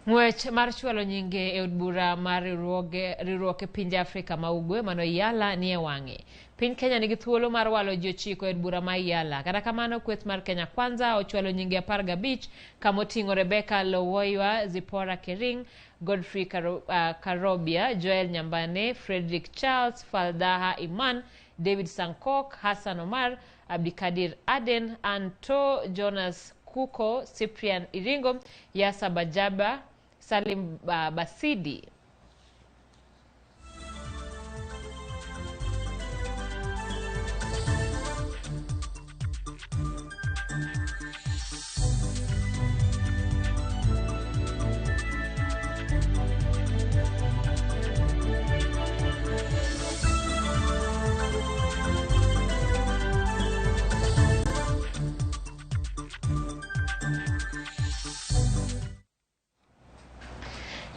Ng'wech mar chwalo nyinge e od bura mar riwruoge riwruok e pinje Afrika ma Ugwe mano IALA ni e wang'e. Piny Kenya nigi thuolo mar walo ji ochiko e od bura ma IALA. Kata kamano kweth mar Kenya Kwanza ochwalo nyinge 15 kama oting'o Rebecca Lowoywa, Zipporah Kering, Godfrey Karo, Karobia, Joel Nyambane, Frederick Charles, Faldaha Iman, David Sankok, Hassan Omar, Abdikadir Aden, Anto Jonas Kuko, Cyprian Iringo, Yasa Bajaba, Salim Basidi.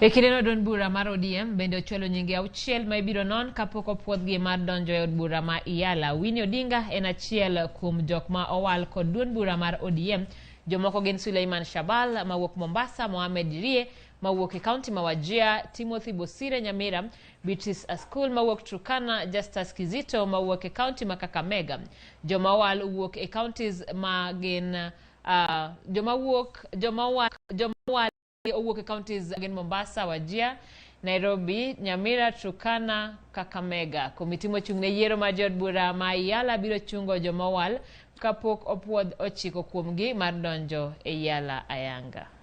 E kindeno duond bura mar ODM bende ochwalo nyinge auchiel ma ibiro non kapok opuodhgi mar donjo e od bura ma Iyala. Winnie Odinga en achiel kuom jok ma owal kod duond bura mar ODM. Jomoko gin Suleiman Shabal mawuok Mombasa, Mohamed Dirie mawuok e kaunti ma Wajir, Timothy Bosire Nyamira, Beatrice Askul mawuok Turkana, Justus Kizito mawuok e kaunti ma Kakamega. Joma owal wuok e counties ma gin joma wuok joma owal joma owal owuok e counties gin Mombasa, Wajir, Nairobi, Nyamira, Turkana, Kakamega. Komiti mochung' ne yiero mar jood bura ma Iyala biro chungo joma owal kapok opuodh ochiko kuomgi mar donjo e Iyala ayanga.